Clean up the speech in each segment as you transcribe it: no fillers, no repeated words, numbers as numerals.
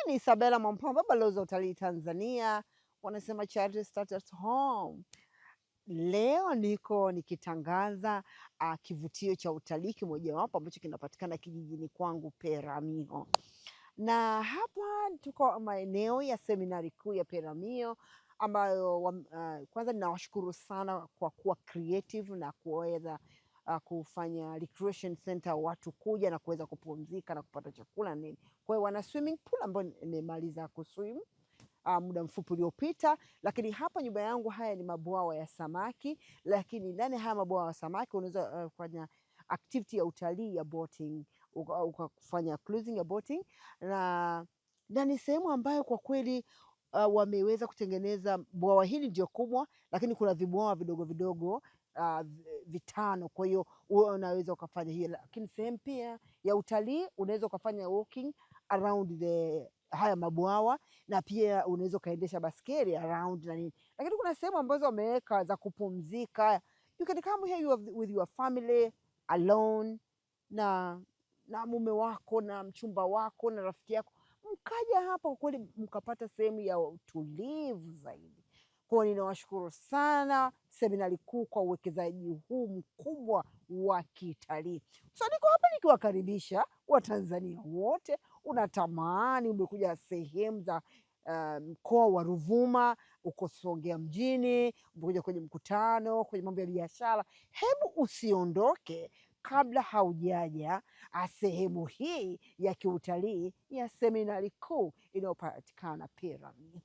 Ni Isabella Mwampamba, balozi wa utalii Tanzania. Wanasema charity starts at home. Leo niko nikitangaza kivutio cha utalii kimojawapo ambacho kinapatikana kijijini kwangu Peramiho, na hapa tuko maeneo ya seminari kuu ya Peramiho ambayo kwanza ninawashukuru sana kwa kuwa creative na kuweza kufanya recreation center, watu kuja na kuweza kupumzika na kupata chakula nini. Kwa hiyo wana swimming pool ambayo nimemaliza kuswim muda mfupi uliopita, lakini hapa nyuma yangu haya ni mabwawa ya samaki, lakini ndani haya mabwawa ya samaki unaweza kufanya activity ya utalii ya boating, ukafanya cruising ya boating, na ni sehemu ambayo kwa kweli wameweza kutengeneza bwawa hili ndio kubwa, lakini kuna vibwawa vidogo vidogo vitano. Kwa hiyo unaweza ukafanya hiyo, lakini sehemu pia ya utalii unaweza ukafanya walking around the haya mabwawa na pia unaweza ukaendesha baskeli around na nini, lakini kuna sehemu ambazo wameweka za kupumzika. You can come here with your family, alone, na mume wako na mchumba wako na rafiki yako, mkaja hapa kwa kweli mkapata sehemu ya utulivu zaidi. Kwa hiyo ninawashukuru sana seminari kuu kwa uwekezaji huu mkubwa wa kitalii. So niko hapa nikiwakaribisha Watanzania wote, unatamani umekuja sehemu za mkoa wa Ruvuma, uko Songea mjini, umekuja kwenye mkutano, kwenye mambo ya biashara, hebu usiondoke kabla haujaja sehemu hii ya kiutalii ya seminari kuu inayopatikana Peramiho.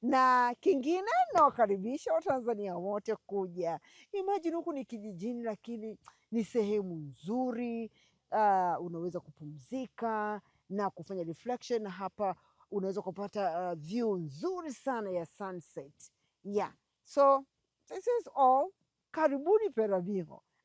Na kingine nawakaribisha Watanzania wote kuja. Imagine huku ni kijijini, lakini ni sehemu nzuri. Unaweza kupumzika na kufanya reflection hapa. Unaweza kupata view nzuri sana ya sunset. Yeah. So this is all. Karibuni Peramiho.